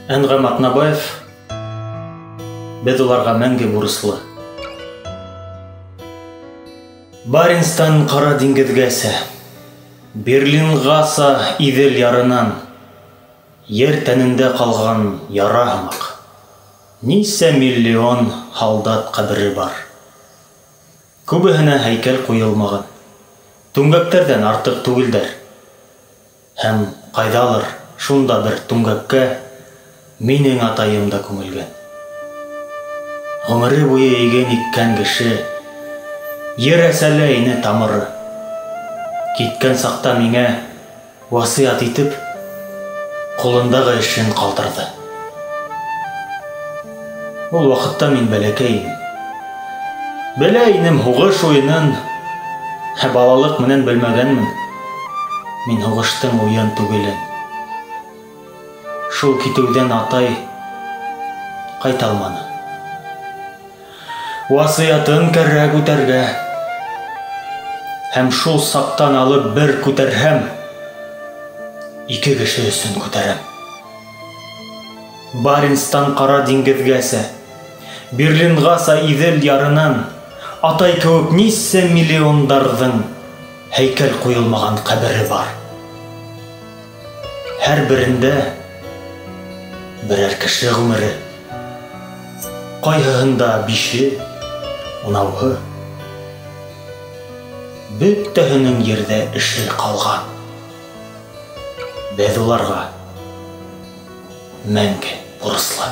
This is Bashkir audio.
Әнғәм Атнабаев, беҙ уларға мәңге бурыслы. Баренцтан Ҡара диңгеҙгәсә, Берлинғаса Иҙел ярынан, ер тәнендә ҡалған яра һымаҡ, нисә миллион һалдат ҡәбере бар. Күбеһенә һәйкәл ҡуйылмаған, түңгәктәрҙән артыҡ түгелдәр. Һәм ҡайҙалыр шунда бер түңгәккә минең атайым да күмелгән. Ғүмере буйы иген иккән кеше, ер әсәлә ине тамыры. Киткән саҡта миңә васыят итеп, ҡулындағы эшен ҡалдырҙы. Ул ваҡытта мин бәләкәй инем. Белә инем һуғыш уйынын, ә балалыҡ менән белмәгәнмен мин һуғыштың уйын түгелен. Шул китеүҙән атай ҡайта алманы. Васыятын кәрәк үтәргә. Һәм шул саҡтан алып бер күтәрһәм, ике кеше өсөн күтәрәм. Баренцтан Ҡара диңгеҙгәсә, Берлинғаса Иҙел ярынан, атай кеүек нисә миллиондарҙың һәйкәл ҡуйылмаған ҡәбере бар. Һәр берендә берәр кеше ғүмере. Ҡайһыһында бише, унауһы. Бөтәһенең ерҙә эше ҡалған. Беҙ уларға мәңге бурыслы.